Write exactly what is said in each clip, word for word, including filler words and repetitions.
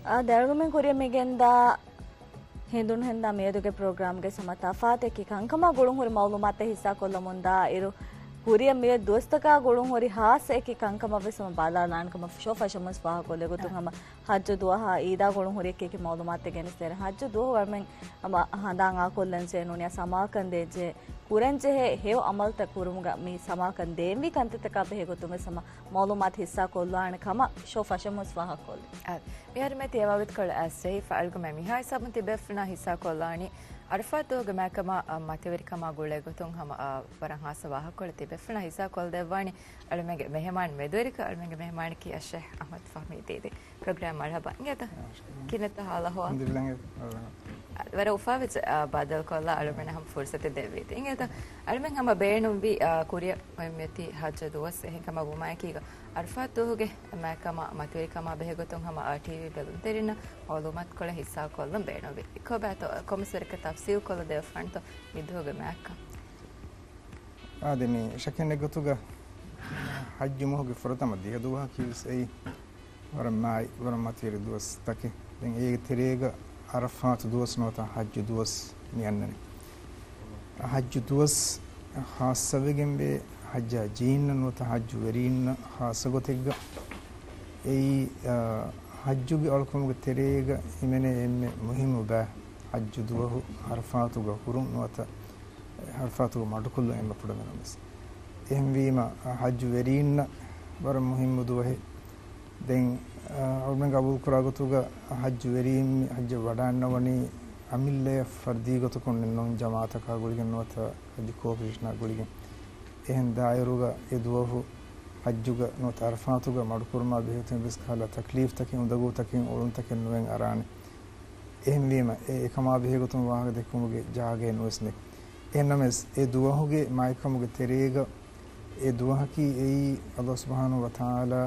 އާ، ދެރަގުމެން ކުރިޔަށް މިގެންދާ ހެނދުނު ހެންދާ މިއަދުގެ ޕްރޮގްރާމްގެ ހަމަ ތަފާތެއް ކަންކަމާ ގުޅުންހުރި މައުލޫމާތެއް ހިއްސާކޮށްލަމުންދާ އިރު، ކުރިޔަށް މިއަދު ދުވަސްތަކާ ގުޅުންހުރި ހާއްސައެކި ކަންކަމަށްވެސް ހަމަ ބަލާލާނެ ކަމަށް ޝޯ ފަށަމުން ފާހަގަކޮށްލި ގޮތުން ހަމަ ހައްޖު ދުވަހާ އީދާ ގުޅުންހުރި އެކި އެކި މައުލޫމާތެއް ގެނެސްދޭނެ. ހައްޖު ދުވަހު ވަރަމެން ހަމަ ހަނދާން އާކޮށްލަން ޖެހޭ ނޫނީ ސަމާކަން ދޭންޖެހޭ ކުރަންޖެހޭ ހެޔޮ އަމަލުތައް ކުރުމުގަ މި ސަމާކަން ދޭންވީ ކަންތައްތަކާ ބެހޭ ގޮތުންވެސް ހަމަ މައުލޫމާތު ހިއްސާކޮށްލާނެ ކަމަށް ޝޯ ފަށަމުން ފާހަގަކޮށްލި. އާ، މިހާރު މޭ ތިޔަވާވިތުކޮޅު އައިސްޖެހި ފައިލްގަ މޭ މިހާ ހިސާބުން ތިބޭފުޅުންނާ ހިއްސާކޮށްލާނީ އަރަފާތުގެ މައިކަމާ، އަ، މަތިވެރިކަމާ ގުޅޭ ގޮތުން ހަމަ، އަ، ވަރަށް ހާއްސަ ވާހަކަކޮޅެއް ތިބޭފުޅުންނާ ހިއްސާކޮށްދެއްވާނީ. އަޅުމެންގެ މެހެމާން މެދުވެރިކޮށް، އަޅުމެންގެ މެހެމާނަކީ އައްޝޭޚް އަޙްމަދު ފަހްމީ ދީދީ. ޕްރޮގްރާމް މަރުޙަބާ. އިނގޭތަ؟ ކިހިނެއްތަ ހާލަ އަޙްވާލު؟ އަލްޙަމްދުލިއްލާހް. އަ، ވަރަށް އުފާވެއްޖެ، އަ، ބައްދަލުކޮށްލާ އަޅުމެންނަށް ހަމަ ފުރުސަތެއް ދެއްވީތީ. އިނގޭތަ؟ އަޅުމެން ހަމަ ބޭނުންވީ، އަ، ކުރިއަށް އޮތްމިއޮތީ ހައްޖު ދުވަސް. އެހެންކަމަށް ވުމާއެކީގަ އަރަފާތު ދުވަހުގެ މައިކަމާ މަތިވެރިކަމާ ބެހޭ ގޮތުން ހަމަ، އަ، ޓީވީ ބެލުންތެރިންނަށް މައުލޫމާތުކޮޅެއް ހިއްސާކޮށްލަން ބޭނުންވީ. ކޮބާތޯ، ކޮންމެސް ވަރަކަށް ތަފްސީލްކޮށްލަ ދެއްވާނެތޯ މި ދުވަހުގެ މައިކަން؟ އާދެ، މި ޝައްކެއްނެތް ގޮތުގަ ހައްޖު މަހުގެ ފުރަތަމަ ދިހަ ދުވަހަކީވެސް އެއީ ވަރަށް މާތް، ވަރަށް މަތިވެރި ދުވަސްތަކެއް. ދެން އޭގެ ތެރޭގަ އަރަފާތު ދުވަސް ނުވަތަ ހައްޖު ދުވަސް މި އަންނަނީ. ހައްޖު ދުވަސް ޚާއްޞަވެގެންވޭ ޙައްޖާޖީންނަށް ނުވަތަ ޙައްޖުވެރީންނަށް ޚާއްޞަ ގޮތެއްގަ. އެއީ، އަ، ޙައްޖުގެ އަޅުކަމުގެ ތެރޭގަ ހިމެނޭ އެންމެ މުހިއްމު ބައި ޙައްޖު ދުވަހު ޢަރަފާތުގަ ހުރުން ނުވަތަ ޢަރަފާތުގަ މަޑުކޮށްލުން އެންމެ ކުޑަމިނުންވެސް. އެހެންވީމަ، ޙައްޖުވެރީންނަށް ވަރަށް މުހިއްމު ދުވަހެއް. ދެން، އަ، އަޅުމެން ގަބޫލުކުރާ ގޮތުގަ ޙައްޖުވެރީން ޙައްޖަށް ވަޑައިންނަވަނީ އަމިއްލަޔަށް ފަރްދީ ގޮތަކުން ނޫން، ޖަމާޢަތަކާ ގުޅިގެން ނުވަތަ ޙައްޖު ކޯޕަރޭޝަނާ ގުޅިގެން. އެހެން ދާއިރުގަ އެ ދުވަހު ޙައްޖުގަ ނުވަތަ ޢަރަފާތުގަ މަޑުކުރުމާ ބެހޭގޮތުން އެއްވެސް ކަހަލަ ތަކްލީފްތަކެއް، އުނދަގޫތަކެއް، އޮޅުންތަކެއް ނުވެން އަރާނެ. އެހެންވީމަ، އެ އެކަމާ ބެހޭގޮތުން ވާހަކަ ދެއްކުމުގެ ޖާގައެއް ނުވެސް ނެތް. އެހެންނަމަވެސް، އެ ދުވަހުގެ މާތްކަމުގެ ތެރޭގަ އެ ދުވަހަކީ އެއީ ﷲ ސުބްޙާނަހޫ ވަތަޢާލާ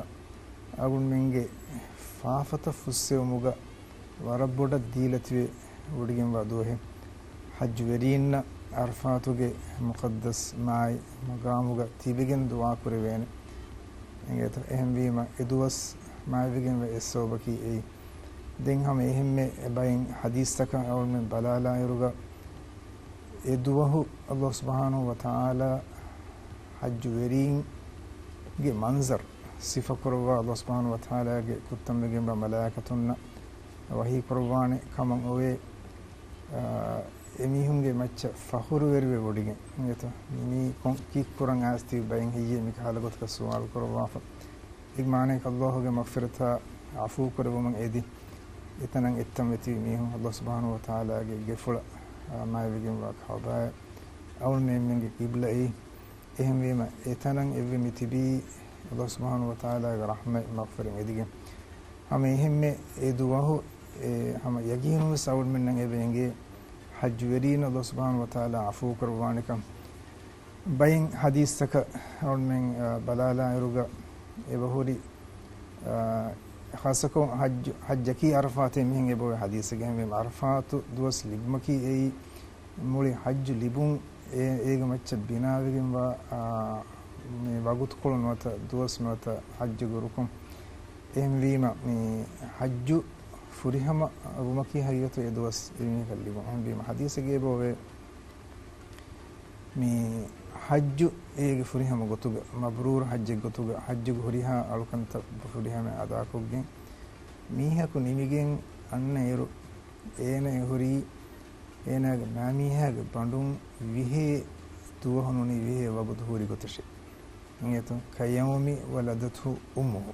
އަޅުގަނޑުމެންގެ ފާފަތައް ފުއްސެވުމުގަ ވަރަށް ބޮޑަށް ދީލަތިވެ ވޮޑިގެންވާ ދުވަހެއް. ޙައްޖުވެރީންނަށް ޢަރަފާތުގެ މުޤައްދަސް މާތް މަގާމުގަ ތިބިގެން ދުޢާ ކުރެވޭނެ. އިނގޭތޯ؟ އެހެންވީމަ، އެ ދުވަސް މާތްވެގެންވެ އެއް ސަބަބަކީ އެއީ. ދެން ހަމަ އެހެންމެ ބައެއް ޙަދީޘްތަކަށް އަޅުމެން ބަލާލާއިރުގަ، އެ ދުވަހު ﷲ ސުބްޙާނަހޫ ވަތަޢާލާ ޙައްޖުވެރީންގެ މަންޒަރު ސިފަކުރައްވާ، ﷲ ސުބްޙާނަހޫ ވަތަޢާލާގެ ކުށްތައް ވެގެންވާ މަލާއިކަތުންނަށް ވަޙީ ކުރައްވާނެ ކަމަށް އޮވޭ. އާ، އެމީހުންގެ މައްޗަށް ފަޚުރުވެރިވެ ވޮޑިގެން، އިނގޭތޯ؟ މި ކޮން ކީއްކުރަން އައިސް ތިބި ބައެއް ހެއްޔޭ މިކަހަލަ ގޮތަކަށް ސުވާލު ކުރައްވާފަ؟ އޭގެ މާނައަކީ ﷲ ގެ މަޣްފިރަތާ ޢަފޫ ކުރެއްވުމަށް އެދި، އެތަނަށް އެއްތަން ވެތިބި މީހުން ﷲ ސުބްޙާނަހޫ ވަތަޢާލާގެ ގެފުޅަށް، އާ، މާތްވެގެންވާ ކަޢުބާއަށް އަޅުމެންމެންގެ ޤިބްލައީ. އެހެންވީމަ، އެތަނަށް އެއްވެ މިތިބީ ﷲ ސުބްޙާނަހޫ ވަތަޢާލާގެ ރަޙްމަތް މަޣްފިރަތް އެދިގެން. ހަމަ އެހެންމެ އެ ދުވަހު، އެ، ހަމަ ޔަގީނުންވެސް އަޅުމެންނަށް އެބަ އެނގޭ، ޙައްޖުވެރީން ﷲ ސުބްޙާނަހޫ ވަތަޢާލާ ޢަފޫ ކުރައްވާނެކަން. ބައެއް ޙަދީޘްތަކަށް އަޅުމެން، އާ، ބަލާލާއިރުގަ އެބަހުރި، އާ، ޚާއްޞަކޮށް ޙައްޖު، ޙައްޖަކީ ޢަރަފާތޭ މިހެން އެބައޮތް ޙަދީޘެއް. އެހެންވީމަ، ޢަރަފާތު ދުވަސް ލިބުމަކީ އެއީ މުޅި ޙައްޖު ލިބުން އޭ، އޭގެ މައްޗަށް ބިނާވެގެންވާ، އާ، މި ވަގުތުކޮޅު ނުވަތަ ދުވަސް ނުވަތަ ޙައްޖުގެ ރުކުން. އެހެންވީމަ، މި ޙައްޖު ފުރިހަމަ ވުމަކީ ހަގީގަތު އެ ދުވަސް އެމީހަކަށް ލިބުން. އެހެންވީމަ، ޙަދީޘެއްގައި އެބައޮވޭ، މި ޙައްޖު އޭގެ ފުރިހަމަ ގޮތުގަ، މަބްރޫރު ޙައްޖެއް ގޮތުގަ، ޙައްޖުގެ ހުރިހާ އަޅުކަންތައް ފުރިހަމަ އަދާކޮށްގެން، މީހަކު ނިމިގެން އަންނަ އިރު، އޭނަ އެ ހުރީ އޭނާގެ މާމީހާގެ ބަނޑުން ވިހޭ ދުވަހު ނޫނީ ވިހޭ ވަގުތު ހޫރި ގޮތަށޭ. އިނގޭތޯ؟ ކަޔައުމި ވަލަދަތްހު އުއްމުހު.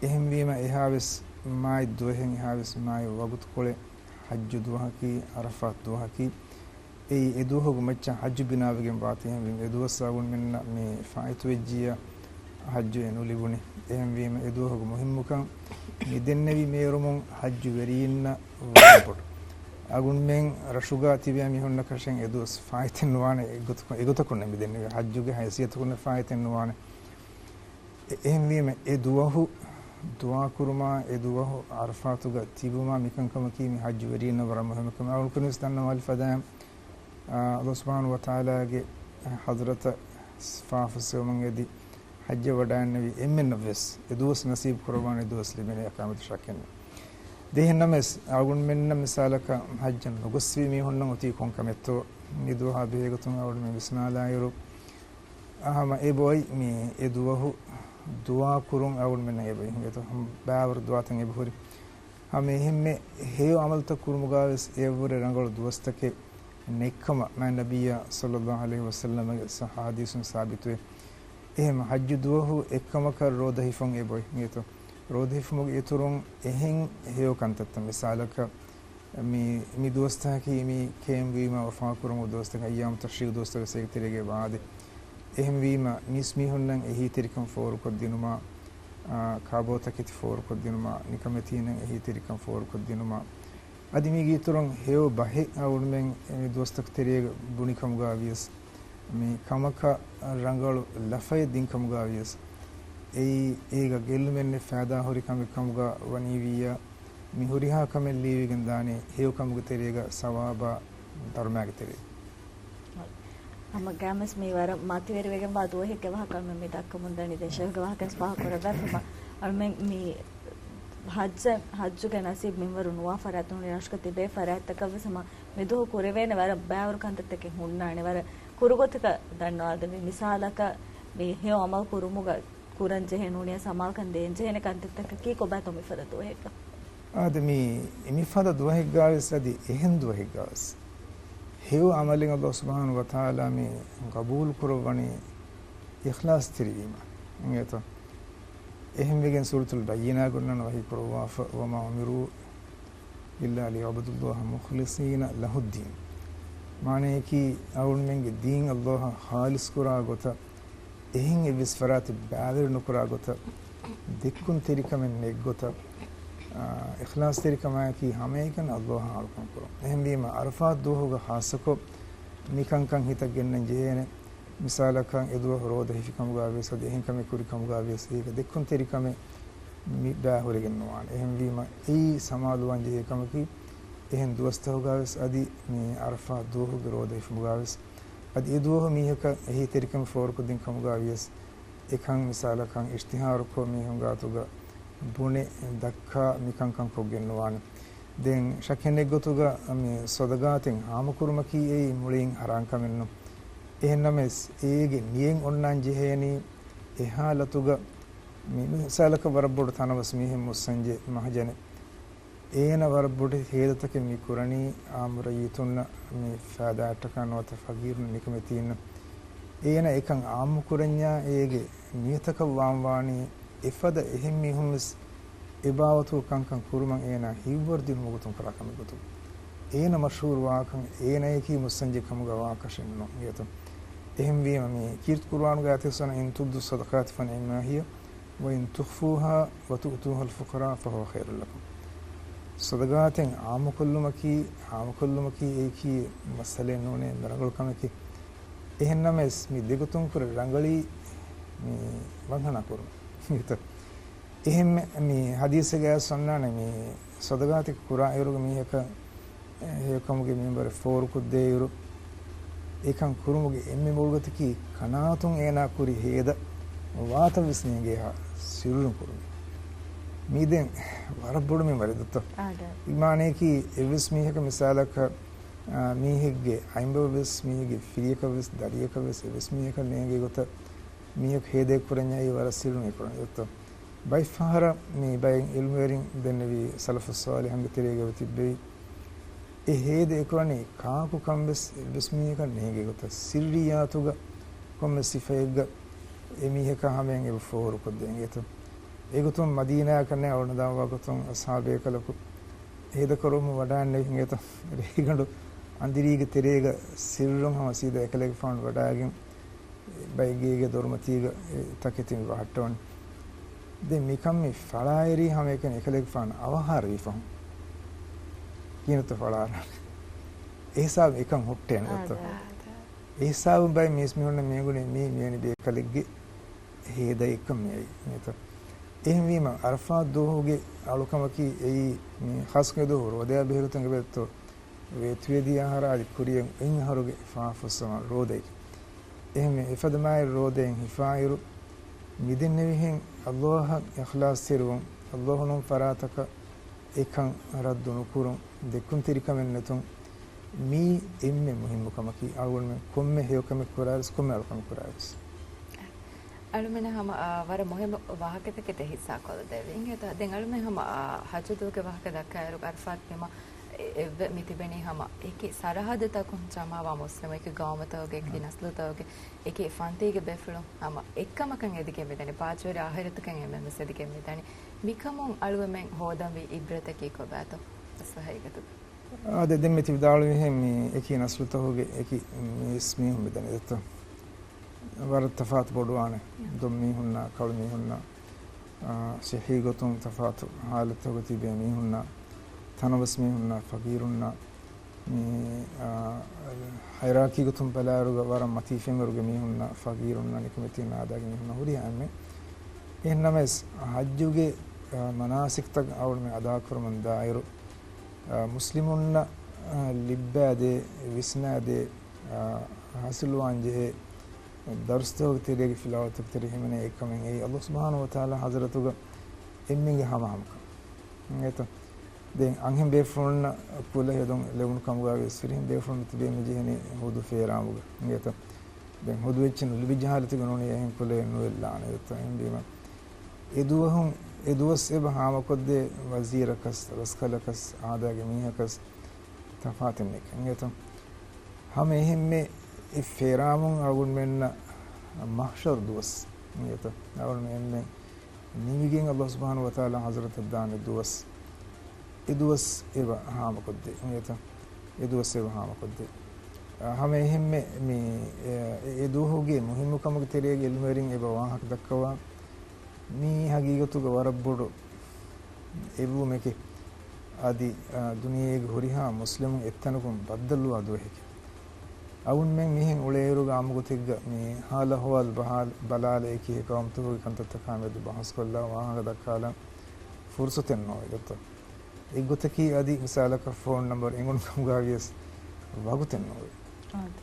އެހެންވީމަ، އެހާވެސް މާތް ދުވަހެއް، އެހާވެސް މާތް ވަގުތުކޮޅެއް، ޙައްޖު ދުވަހަކީ، ޢަރަފާތު ދުވަހަކީ، އެއީ އެ ދުވަހުގެ މައްޗަށް ޙައްޖު ބިނާވެގެން ވާތީ. އެހެންވީމަ، އެ ދުވަސް އަޅުގަނޑުމެންނަށް މި ފާއިތުވެއްޖިއްޔާ، ޙައްޖު އެ ނުލިބުނީ. އެހެންވީމަ، އެ ދުވަހުގެ މުހިއްމުކަން މި ދެންނެވި މޭރުމުން ޙައްޖުވެރީންނަށް ވަރަށް ބޮޑު. އަޅުގަނޑުމެން ރަށުގަ ތިބޭ މީހުންނަކަށެއް އެ ދުވަސް ފާއިތެއް ނުވާނެ، އެގޮތަކުން، އެގޮތަކުން މި ދެންނެވި ޙައްޖުގެ ހައިސިއްޔަތަކުން ފާއިތެއް ނުވާނެ. އެ-، އެހެންވީމަ، އެ ދުވަހު ދުޢާކުރުމާ، އެ ދުވަހު ޢަރަފާތުގަ ތިބުމާ މިކަންކަމަކީ މި ޙައްޖުވެރީންނަށް ވަރަށް މުހިއްމު ކަމެއް. އަޅުގަނޑުވެސް ދަންނަވާލި ފަދައިން، އާ، ﷲ ސުބްޙާނަހޫ ވަތަޢާލާގެ ޙަޟްރަތަށް ފާފަ ފުއްސެވުމަށް އެދި، ޙައްޖަށް ވަޑައިންނެވި އެންމެންނަށްވެސް އެ ދުވަސް ނަސީބު ކުރައްވާނެ ދުވަސް ލިބޭނެ އެކަމެއް ޝައްކެއް ނެތް. ދެހެންނަމެސް އަޅުގަނޑުމެންނަށް މިސާލަކަށް ޙައްޖަށް ނުގޮސްފި މީހުންނަށް އޮތީ ކޮން ކަމެއްތޯ؟ މި ދުވަހާ ބެހޭގޮތުން އަޅުގަނޑުމެން ވިސްނާލާއިރު، ހަމަ އެބޮތް މި އެ ދުވަހު ދުޢާ ކުރުން އަޅުގަނޑުމެންނަށް އެބައި ހިނގޭތޯ؟ ހަމަ ބައިވަރު ދުޢާތައް އެބަހުރި. ހަމަ އެހެންމެ ހެޔޮ ޢަމަލުތައް ކުރުމުގާވެސް އެއަށްވުރެ ރަނގަޅު ދުވަސްތަކެއް ނެތްކަމަށް މާތް ނަބިއްޔާ ޞައްލައްލާހު ޢަލައިހި ވަސައްލަމަގެ ޙަދީޘުން ސާބިތުވޭ. އެހެން ޙައްޖު ދުވަހު އެއްކަމަކަށް ރޯދަ ހިފުން އެބޮތް ހިނގޭތޯ؟ ރޯދަ ހިފުމުގެ އިތުރުން އެހެން ހެޔޮ ކަންތައްތައް މިސާލަކަށް މި، މި ދުވަސްތަކަކީ މި ކެއިންވީމަ ވަފާކުރަމު ދުވަސްތަކަކީ އައްޔާމު ތަޝްރީޤު ދުވަސްތައް ވެސް އޭގެ ތެރޭގައި ވާދެ. އެހެންވީމަ މީސްމީހުންނަށް އެހީތެރިކަން ފޯރުކޮށްދިނުމާ، އާ، ކާބޯތަކެތި ފޯރުކޮށްދިނުމާ، ނިކަމެތީންނަށް އެހީތެރިކަން ފޯރުކޮށްދިނުމާ، އަދި މީގެ އިތުރުން ހެޔޮ ބަހެއް އަޅުގަނޑުމެން މި ދުވަސްތަކު ތެރޭގަ ބުނިކަމުގާ ވިޔަސް، މި ކަމަކަށް ރަނގަޅު ލަފައެއް ދިންކަމުގާ ވިޔަސް، އެއީ އޭގަ ގެއްލުމެއްނެތް ފައިދާހުރި ކަމެއް ކަމުގަ ވަނީވިއްޔާ، މި ހުރިހާ ކަމެއް ލިޔެވިގެން ދާނީ ހެޔޮ ކަމުގެ ތެރޭގަ ސަވާބާ ދަރުމައިގެ ތެރޭ. ހަމަ ގާމެސް މި ވަރަށް މަތިވެރިވެގެންވާ ދުވަހެއްގެ ވާހަކަ މި ދައްކަމުން ދަނީ ދެން ޝޭޚްގެ ވާހަކަ ވެސް ފާހަގަކުރައްވާފަ. އަޅުމެން މި ޙައްޖަށް، ޙައްޖުގެ ނަސީބު މިންވަރު ނުވާ ފަރާތް ނޫނީ ރަށުގަ ތިބޭ ފަރާތްތަކަށް ވެސް ހަމަ މި ދުވަހު ކުރެވޭނެ ވަރަށް ބައިވަރު ކަންތައްތަކެއް ހުންނާނެ. ވަރަށް ކުރުގޮތަކަށް ދަންނަވާލެވޭ. މިސާލަކަށް މި ހެޔޮ ޢަމަލު ކުރުމުގަ ކުރަން ޖެހޭ ނޫނީ ސަމާލުކަން ދޭން ޖެހޭނެ ކަންތައްތަކަކީ ކޮބާތޯ މިފަދަ ދުވަހެއްގަ؟ އާދެ، މި، މިފަދަ ދުވަހެއްގާވެސް އަދި އެހެން ދުވަހެއްގާވެސް ހެޔޮ ޢަމަލެއް ﷲ ސުބްޙާނަހޫ ވަތަޢާލާ މި ޤަބޫލު ކުރައްވަނީ އިޚްލާޞްތެރިވީމަ. އިނގޭތޯ؟ އެހެންވެގެން ސޫރަތުލް ބައްޔިނާގަ އޮންނާނެ ވަޙީ ކުރައްވާފަ، وما أمروا إلا ليعبدوا الله مخلصين له الدين. މާނަޔަކީ، އަޅުގަނޑުމެންގެ ދީން ﷲ އަށް ޚާލިޞް ކުރާ ގޮތަށް، އެހެން އެއްވެސް ފަރާތެއް ބައިވެރި ނުކުރާ ގޮތަށް، ދެއްކުންތެރިކަމެއް ނެތް ގޮތަށް، އާ، އިޚްލާޞްތެރިކަމާއެކީ ހަމައެކަނި ﷲ އަށް އަޅުކަން ކުރުން. އެހެންވީމަ، ޢަރަފާތް ދުވަހުގަ ޚާއްޞަކޮށް މިކަންކަން ހިތަށް ގެންނަން ޖެހޭނެ. މިސާލަކަށް އެދުވަހު ރޯދަ ހިފިކަމުގާ ވިޔަސް އަދި އެހެން ކަމެއް ކުރިކަމުގާ ވިޔަސް އޭގަ ދެއްކުންތެރިކަމެއް މި ބައިވެރިވެގެން ނުވާނެ. އެހެންވީމަ އެއީ ސަމާލުވާން ޖެހޭ ކަމަކީ، އެހެން ދުވަސްތަކުގާ ވިޔަސް އަދި މި ޢަރަފާތް ދުވަހުގެ ރޯދަ ހިފުމުގާ ވިޔަސް އަދި އެދުވަހު މީހަކަށް އެހީތެރިކަން ފޯރުކޮށްދިން ކަމުގާ ވިޔަސް އެކަން މިސާލަކަށް އިޝްތިހާރުކޮށް މީހުން ގާތުގަ ބުނެ ދައްކާ މިކަންކަން ކޮށްގެން ނުވާނެ. ދެން ޝައްކެއް ނެތް ގޮތުގަ މި ޞަދަޤާތެއް ޢާއްމުކުރުމަކީ އެއީ މުޅިން ޙަރާން ކަމެއް ނޫން. އެހެންނަމަވެސް އޭގެ ނިޔަތް އޮންނާން ޖެހޭނީ އެ ޙާލަތުގަ މި މިސާލަކަށް ވަރަށް ބޮޑު ތަނަވަސް މީހެއް މުއްސަންޖެ މަހަޖަނެއް. އޭނަ ވަރަށް ބޮޑެތި ހޭދަތަކެއް މި ކުރަނީ ޢާއްމު ރައްޔިތުންނަށް މި ފައިދާއަށްޓަކާ ނުވަތަ ފަގީރުންނަށް ނިކަމެތީންނަށް. އޭނަ އެކަން ޢާއްމު ކުރަންޏާ އޭގެ ނިޔަތަކަށް ވާން ވާނީ އެފަދަ އެހެން މީހުން ވެސް އެބާވަތު ކަންކަން ކުރުމަށް އޭނާ ހިތްވަރު ދިނުމުގެ ގޮތުން ކުރާ ކަމެއް ގޮތުން. އޭނަ މަޝްހޫރު ވާކަން އޭނައަކީ މުއްސަންޖެ ކަމުގަ ވާކަށެއް ނޫން އިނގޭތޯ. އެހެންވީމަ މި ކީރިތި ޤުރުއާނުގެ އާޔަތެއް ވެސް ވަނީ، إن تبدوا الصدقات فنعما هي وإن تخفوها وتؤتوها الفقراء فهو خير لكم. ޞަދަޤާތެއް ޢާއްމުކޮށްލުމަކީ، ޢާއްމުކޮށްލުމަކީ އެއީކީ މައްސަލައެއް ނޫނޭ، މި ރަނގަޅު ކަމަކީ. އެހެންނަމަވެސް މި ދެގޮތުން ކުރެ ރަނގަޅީ މި ވަންހަނާ ކުރުން. އެހެންމެ މި ޙަދީޘެއްގައި ވެސް އޮންނާނެ މި ޞަދަޤާތެއް ކުރާ އިރުގަ މީހަކަށް އެ، ހެޔޮކަމުގެ މިންވަރެއް ފޯރުކޮށްދޭއިރު، އެކަން ކުރުމުގެ އެންމެ މޮޅު ގޮތަކީ ކަނާތުން އޭނާ ކުރި ހޭދަ ވާތަން ވެސް ނޭނގޭހާ ސިއްރުން ކުރުން. މީ ދެން ވަރަށް ބޮޑު މިންވަރެއް ދޯ؟ އާދެ. މާނަޔަކީ އެއްވެސް މީހަކަށް މިސާލަކަށް، އާ، މީހެއްގެ އަތްބައަށް ވެސް، މީހެއްގެ ފިރިޔަކަށް ވެސް، ދަރިޔަކަށް ވެސް، އެއްވެސް މީހަކަށް ނޭނގޭ ގޮތަށް މީހަކު ހޭދައެއް ކުރަންޏާ އެއީ ވަރަށް ސިއްރުން ކުރަން ދޯ؟ ބައެއް ފަހަރަށް މި ބައެއް ޢިލްމުވެރިން ދެންނެވީ ސަލަފުއް ޞާލިޙުންގެ ތެރޭގައި ތިއްބެވި އެ ހޭދަ އެކުރަނީ ކާކު ކަން ވެސް އެއްވެސް މީހަކަށް ނޭނގޭ ގޮތަށް ސިއްރިއްޔާތުގަ ކޮންމެ ސިފައެއްގަ އެ މީހަކާ ހަމަޔަށް އެބަ ފޯރުކޮށްދޭން އިނގޭތޯ. އެގޮތުން މަދީނާއަކަށް އަޅުގަނޑު ދަޢުވާ ކޮށް އަޞްޙާބު ބޭކަލަކު ހޭދަ ކުރުމަށް ވަޑައިގެންނެވި އިނގޭތޯ. ރޭގަނޑު އަނދިރީގެ ތެރޭގަ ސިއްރުން ހަމަ ސީދާ އެކަލޭގެފާނު ވަޑައިގެން ބައެއް ގޭގެ ދޮރުމަތީގަ އެ ތަކެތި މި ބަހައްޓަވަނީ. ދެން މިކަން މި ފަޅާއެރީ ހަމައެކަނި އެކަލޭގެފާނު އަވަހާރަވި ފަހުން ކިހިނެއްތޯ ފަޅާއަރާނެ؟ އެހިސާބު އެކަން ހުއްޓޭނެ ދޯ؟ އާދެ. އެހިސާބުން ބައެއް މީސްމީހުންނަށް މިއެނގުނީ މީ މިވެނި ބޭކަލެއްގެ ހޭދައެއްކަން މިއައީ އިނގޭތޯ. އެހެންވީމަ، ޢަރަފާތް ދުވަހުގެ އަޅުކަމަކީ އެއީ މި ޚާއްޞަކޮށް ދުވަހު ރޯދަޔާ ބެހޭގޮތުން އެބައޮތްތޯ ވޭތުވެދިޔަ އަހަރާ އަދި ކުރިއަށް އޮތް އަހަރުގެ ފާފަސްވަން ރޯދައެކެ. އެހެންވެ، އެފަދަ މާތް ރޯދައިން ހިފާއިރު، މިދެންނެވިހެން ﷲ އަށް އިޚްލާޞްތެރިވުން، ﷲ ނޫން ފަރާތަކަށް އެކަން ރައްދު ނުކުރުން، ދެކުންތެރިކަމެއް ނެތުން، މީ އެންމެ މުހިއްމު ކަމަކީ. އަޅުގަނޑުމެން ކޮންމެ ހެޔޮކަމެއް ކުރާވެސް، ކޮންމެ އަޅުކަމެއް ކުރާވެސް. އަޅުމެން ހަމަ، އާ، ވަރަށް މުހިއްމު ވާހަކަތަކެއް ހިއްސާ ކޮށްދެވި. އިނގޭތަ؟ ދެން އަޅުމެން ހަމަ، އާ، ހައްޖު ދުވަހުގެ ވާހަކަ ދައްކާއިރު، އަރަފާތް ބިމަށް އެ-، އެއްވެ މި ތިބެނީ ހަމަ އެކި ސަރަހައްދުތަކުން ޖަމާވާ މުސްލިމް އެކި ގައުމުތަކުގެ އެކި ނަސްލުތަކުގެ އެކި ފަންތީގެ ބޭފުޅުން ހަމަ އެއްކަމަކަށް އެދިގެން މިދަނީ. ބާއްޖަވެރި އާޚިރަތަކަށް އެންމެންވެސް އެދިގެން މިދަނީ. މިކަމުން އަޅުގަމެން ހޯދަންވީ އިބްރަތަކީ ކޮބާތޯ؟ އަސްލު ހަގީގަތުގަ. އާދެ، ދެން މި ތި ވިދާޅުވިހެން މި އެކި ނަސްލުތަކުގެ އެކި މީސް މީހުން މިދަނީ ދެއްތޯ؟ ވަރަށް ތަފާތު ބޮޑުވާނެ. ދޮން މީހުންނާ، ކަޅު މީހުންނާ، އާ، ސިއްހީ ގޮތުން ތަފާތު ހާލަތުގަ ތިބޭ މީހުންނާ، ތަނަވަސް މީހުންނާ، ފަގީރުންނާ، މި، އާ، ހައިރާކީ ގޮތުން ބަލާއިރުގަ ވަރަށް މަތީ ފެންވަރުގެ މީހުންނާ، ފަގީރުންނާ، ނިކަމެތީންނާ، އާދައިގެ މީހުންނާ ހުރިހާ އެންމެ. އެހެންނަމަވެސް، ހައްޖުގެ، އާ، މަނާސިކްތައް އަޅުގަނޑުމެން އަދާކުރަމުން ދާއިރު، އާ، މުސްލިމުންނަށް، އާ، ލިއްބާދޭ، ވިސްނާދޭ، އާ، ހާސިލުވާން ޖެހޭ ދަރުސްތަކުގެ ތެރޭގެ ފިލާވަޅުތަކުގެ ތެރޭ ހިމެނޭ އެއްކަމެއް އެއީ، އައްލާހު ސުބްޙާނަހު ވަތަޢާލާ ޙަޟްރަތުގަ އެންމެންގެ ހަމަހަމަކަން. އިނގޭތަ؟ ދެން އަންހެން ބޭފުޅުންނަށް ކުލަ ހެދުން ލެވުނު ކަމުގައި ވިޔަސް ފިރިހެން ބޭފުޅުން ތިބޭ މި ޖެހެނީ ހުދު ފޭރާމުގަ. އިނގޭތަ؟ ދެން ހުދު އެއްޗެއް ނުލިބިއްޖެ ހާލަތުގަ ނޫނީ އެހެން ކުލައެއް ނުއެއްލާނެ ދެއްތޯ؟ އެހެންވީމަ، އެ ދުވަހުން، އެ ދުވަސް އެބަ ހާމަކޮށްދޭ ވަޒީރަކަސް، ރަސްކަލަކަސް، އާދައިގެ މީހަކަސް، ތަފާތެއް ނެތް. އިނގޭތަ؟ ހަމަ އެހެންމެ އެ ފޭރާމުން އަޅުގަނޑުމެންނަށް މަޙްޝަރު ދުވަސް. އިނގޭތަ؟ އަޅުގަނޑުމެން ނިމިގެން އައްލާހު ސުބްޙާނަހު ވަތަޢާލާ ޙަޟްރަތަށް ދާނެ ދުވަސް. އެ ދުވަސް އެބަ ހާމަކޮށްދޭ. އިނގޭތަ؟ އެ ދުވަސް އެބަ ހާމަކޮށްދޭ. އަ، ހަމަ އެހެންމެ މި، އެ، އެ ދުވަހުގެ މުހިއްމުކަމުގެ ތެރޭގަ ޢިލްމުވެރިން އެބަ ވާހަކަ ދައްކަވާ، މީ ހަގީގަތުގަ ވަރަށް ބޮޑު އެއްވުމެކޭ. އަދި، އަ، ދުނިޔޭގެ ހުރިހާ މުސްލިމުން އެއްތަނަކުން ބައްދަލުވާ ދުވަހެކޭ. އަޅުގަނޑުމެން މިހެން އުޅޭއިރުގަ އާއްމުގޮތެއްގަ މި ހާލު އަޙްވާލު ބަހާލު ބަލާލަ އެކި އެކައުންތުގެ ކަންތައްތަކާ މެދު ބަހުސްކޮށްލާ ވާހަކަ ދައްކާލަން ފުރުޞަތެއް ނޯވޭ ދެއްތޯ؟ އެއްގޮތަކީ އަދި މިސާލަކަށް ފޯން ނަންބަރު އެނގުނު ކަމުގައި ވިޔަސް ވަގުތެއް ނޯވޭ. އާދެ.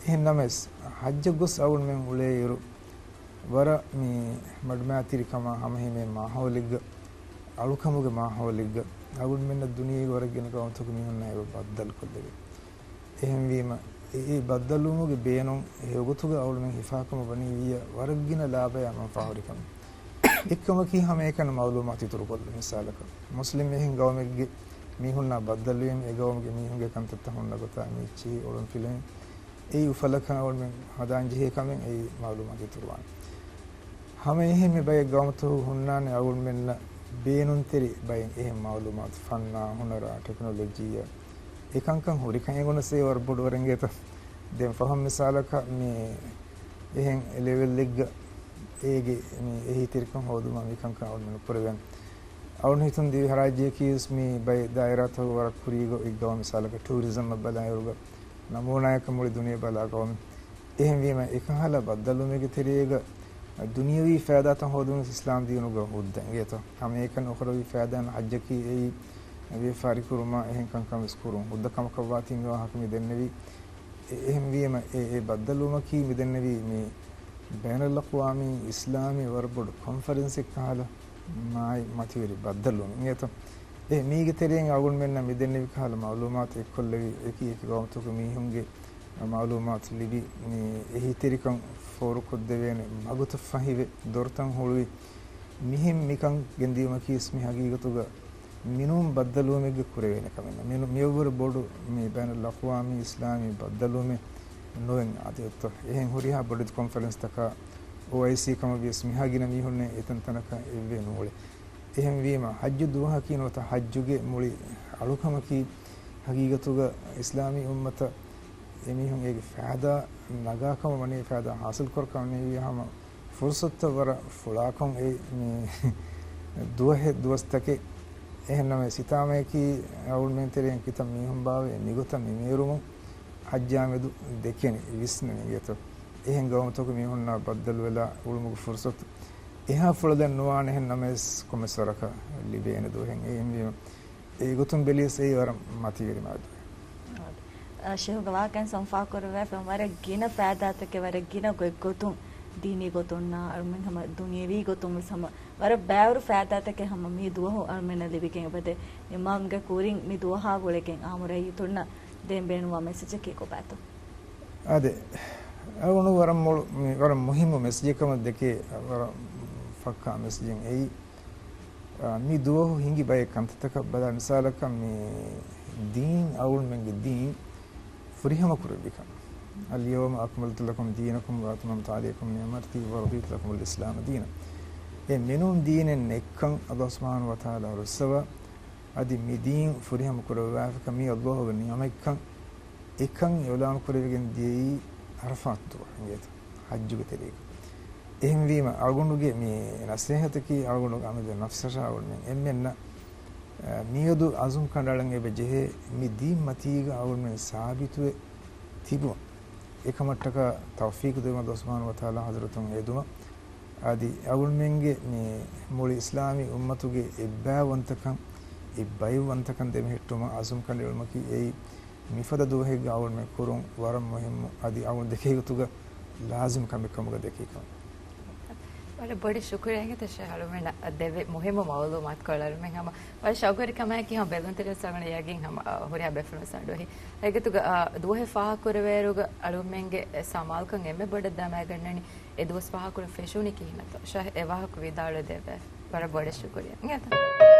އެހެން ނަމަވެސް، ޙައްޖަށް ގޮސް އަޅުގަނޑުމެން އުޅޭއިރު، ވަރަށް މި މަޑުމައިތިރިކަމާ ހަމަހިމޭ މާހައުލެއްގަ، އަޅުކަމުގެ މާހައުލެއްގަ، އަޅުގަނޑުމެންނަށް ދުނިޔޭގެ ވަރަށް ގިނަ ގައުމުތަކުގެ މީހުންނާ އެބަ ބައްދަލުކޮށްލެވޭ. އެހެންވީމަ، އެ، އެ ބައްދަލުވުމުގެ ބޭނުން ހެޔޮގޮތުގަ އަޅުގަނޑުމެން ހިފާކަމަށް ވަނީ ވިއްޔަ ވަރަށް ގިނަ ލާބަޔާ މަންފާހުރި ކަމެއް. އެއްކަމަކީ ހަމައެކަނި މަޢުލޫމާތު އިތުރުކޮށްލުން. މިސާލަކަށް، މުސްލިމް އެހެން ގައުމެއްގެ މީހުންނާ ބައްދަލުވީމަ، އެ ގައުމުގެ މީހުންގެ ކަންތައްތައް ހުންނަ ގޮތާ މީ އެއްޗިހި އޮޅުންފިލުވެން އެއީ އުފަލަކަށް އަޅުގަނޑުމެން ހަދާންޖެހޭ ކަމެއް އެއީ މަޢުލޫމާތު އިތުރުވާނެ. ހަމައެހެންމެ ބައެއް ގައުމުތަކުގަ ހުންނާނެ އަޅުގަނޑުމެންނަށް ބޭނުންތެރި ބައެއް އެހެން މަޢުލޫމާތު ފަންނާ، ހުނަރާ، ޓެކްނޮލޮޖީއާ އެކަންކަން ހުރިކަން އެނގުނަސް އެ ވަރަށް ބޮޑު ވަރެއް އިނގޭތަ؟ ދެން ފަހުން މިސާލަކަށް މި އެހެން ލެވެލްއެއްގަ އޭގެ މި އެހީތެރިކަން ހޯދުމަށް މިކަންކަން އަޅުގަނޑުމެން ނުކުރެވޭނެ. އަޅުގަނޑު ހިތުން ދިވެހިރާއްޖެއަކީވެސް މި ބައެއް ދާއިރާތަކުގަ ވަރަށް ކުރީގަ އެއްގައުމެއް މިސާލަކަށް ޓޫރިޒަމްއަށް ބަލާއިރުގަ ނަމޫނާޔަކަށް މުޅި ދުނިޔެ ބަލާ ގައުމެއް. އެހެންވީމަ، އެކަހަލަ ބައްދަލުވުމެއްގެ ތެރޭގަ ދުނިޔަވީ ފައިދާތައް ހޯދުން އިސްލާމް ދީނުގަ ހުއްދަ އިނގޭތޯ؟ ހަމައެކަނި އުޚްރަވީ ފައިދާއިން ޙައްޖަކީ އެއީ ވިޔަފާރި ކުރުމާ އެހެން ކަންކަން ވެސް ކުރުން. ހުއްދަ ކަމަކަށްވާތީ މި ވާހަކަ މި ދެންނެވީ. އެ-، އެހެންވީމަ، އެ، އެ ބައްދަލުވުމަކީ މި ދެންނެވީ މި ބައިނަލްއަޤްވާމީ އިސްލާމީ ވަރަށް ބޮޑު ކޮންފަރެންސެއް ކަހަލަ މާތް މަތިވެރި ބައްދަލުވުން އިނގޭތޯ؟ އެ މީގެ ތެރެއިން އަޅުގަނޑުމެންނަށް މި ދެންނެވި ކަހަލަ މަޢުލޫމާތު އެއްކޮށްލެވި، އެކި އެކި ގައުމުތަކުގެ މީހުންގެ މަޢުލޫމާތު ލިބި، މި އެހީތެރިކަން ފޯރުކޮށްދެވޭނެ މަގުތައް ފަހިވެ، ދޮރުތައް ހުޅުވި، މިހެން މިކަން ގެންދިޔުމަކީވެސް މި ހަގީގަތުގަ މިނޫން ބައްދަލުވުމެއްގެ ކުރެވޭނެ ކަމެއް ނޫން. މި-، މިއަށްވުރެ ބޮޑު މި ބައިނަލްއަޤްވާމީ އިސްލާމީ ބައްދަލުވުމެއް ނުވެން އާދެއޮތްތޯ. އެހެން ހުރިހާ ބޮޑެތި ކޮންފަރެންސްތަކާ އޯއައިސީ ކަމަށް ވިޔަސް މިހާ ގިނަ މީހުންނެއް އެތަންތަނަކަށް އެއްވެ ނޫޅެ. އެހެންވީމަ، ޙައްޖު ދުވަހަކީ ނުވަތަ ޙައްޖުގެ މުޅި އަޅުކަމަކީ ހަގީގަތުގަ އިސްލާމީ އުއްމަތަށް އެމީހުން އޭގެ ފައިދާ ނަގާކަމަށް ވަނީ، ފައިދާ ޙާޞިލްކުރަކަމަށް ވަނީ ހަމަ ފުރުޞަތުތައް ވަރަށް ފުޅާކޮށް އެ މި ދުވަހެއް ދުވަސްތަކެއް. އެހެންނަމަވެސް ހިތާމަޔަކީ އަޅުގަނޑުމެން ތެރެއިން ކިތައް މީހުން ބާވައި މިގޮތަށް މި މޭރުމުން ޙައްޖާމެދު ދެކެނީ ވިސްނަނީ އިނގޭތޯ. އެހެން ގައުމުތަކުގެ މީހުންނާ ބައްދަލުވެލާ އުޅުމުގެ ފުރުޞަތު އެހާ ފުޅަދެއް ނުވާނެ. އެހެންނަމަވެސް ކޮންމެސް ވަރަކަށް ލިބޭނެ ދުވަހެއް. އެހެންވީމަ، އެގޮތުން ބެލިޔަސް އެއީ ވަރަށް މަތިވެރި މާދުވެ. އާ، ޝޭހުގެ ވާހަކައިން ސަމްފާކުރެވިފަ ވަރަށް ގިނަ ފައިދާތަކެއް، ވަރަށް ގިނަ ގޮތްގޮތުން ދީނީ ގޮތުންނާ އަޅުމެން ހަމަ ދުނިޔެވީ ގޮތުން ވެސް ހަމަ ވަރަށް ބައިވަރު ފައިދާތަކެއް ހަމަ މި ދުވަހު އަޅުމެންނަށް ލިބިގެން އެބަދޭ. މި މާމްގެ ކުރިން މި ދުވަހާ ގުޅެގެން އާއްމު ރައްޔިތުންނަށް ދޭން ބޭނުންވާ މެސެޖަކީ ކޮބާތޯ؟ އާދެ، އަޅުގަނޑު ވަރަށް މޮޅު، މި ވަރަށް މުހިއްމު މެސެޖެއް ކަމަށް ދެކޭ، ވަރަށް ފައްކާ މެސެޖެއް އެއީ. އާ، މި ދުވަހު ހިނގި ބައެއް ކަންތައްތަކަށް ބަލާ، މިސާލަކަށް މި ދީން، އަޅުގަނޑުމެންގެ ދީން ފުރިހަމަ ކުރެއްވިކަން. اليوم أكملت لكم دينكم وأتممت عليكم نعمتي ورضيت لكم الإسلام دينا. އެ މިނޫން ދީނެއް ނެތްކަން އަﷲ ސުބްޙާނަހޫ ވަތަޢާލާ ރުއްސަވާ، އަދި މި ދީން ފުރިހަމަ ކުރައްވާފިކަން މީ އަﷲގެ ނިޢުމަތްކަން އެކަން އިޢުލާނު ކުރެވިގެން ދިޔައީ ޢަރަފާތު ދުވަހު އިނގޭތޯ، ޙައްޖުގެ ތެރޭގަ. އެހެންވީމަ، އަޅުގަނޑުގެ މި ނަސޭހަތަކީ އަޅުގަނޑުގެ އަމިއްލަ ނަފްސަށާ އަޅުގަނޑުމެން އެންމެންނަށް، އަ، މިއަދު އަޒުމް ކަނޑައަޅަން އެބަ ޖެހޭ މި ދީން މަތީގަ އަޅުގަނޑުމެން ސާބިތުވެ ތިބުން. އެކަމަށްޓަކާ ތައުފީޤު ދެވުމަށް އަﷲ ސުބްޙާނަހޫ ވަތަޢާލާ ޙަޟްރަތުން އެދުމަށް. އަދި އަޅުގަނޑުމެންގެ މި މުޅި އިސްލާމީ އުއްމަތުގެ އެއްބައިވަންތަކަން، އެއްބައިވަންތަކަން ދެމެހެއްޓުމަށް އަޒުމް ކަނޑައެޅުމަކީ އެއީ މިފަދަ ދުވަހެއްގަ އަޅުގަނޑުމެން ކުރުން ވަރަށް މުހިއްމު، އަދި އަޅުގަނޑު ދެކޭ ގޮތުގަ ލާޒިމް ކަމެއް ކަމުގަ ދެކޭ ކަމަށް. ވަރަށް ބޮޑަށް ޝުކުރިއްޔާ އިނގޭތަ ޝޭޚް އަޅުމެންނަށް ދެއްވި މުހިއްމު މަޢުލޫމާތުކޮޅަށް. އަޅުމެން ހަމަ ވަރަށް ޝައުގުވެރިކަމާއެކީ ހަމަ ބެލުންތެރިވެސް އަޅުގަނޑަށް ޔަގީން ހަމަ، އަ، ހުރިހާ ބޭފުޅުން ވެސް އަޑުއެހި. އެގޮތުގަ، އަ، ދުވަހެއް ފާހަގަކުރެވޭއިރުގަ އަޅުމެންގެ ސަމާލުކަން އެންމެ ބޮޑަށް ދަމައިގަންނަނީ އެ ދުވަސް ފާހަގަކުރަން ފެށުނީ ކިހިނެއްތޯ؟ ޝޭޚް އެ ވާހަކަ ވިދާޅުވެ ދެއްވާ. ވަރަށް ބޮޑަށް ޝުކުރިއްޔާ. އިނގޭތަ؟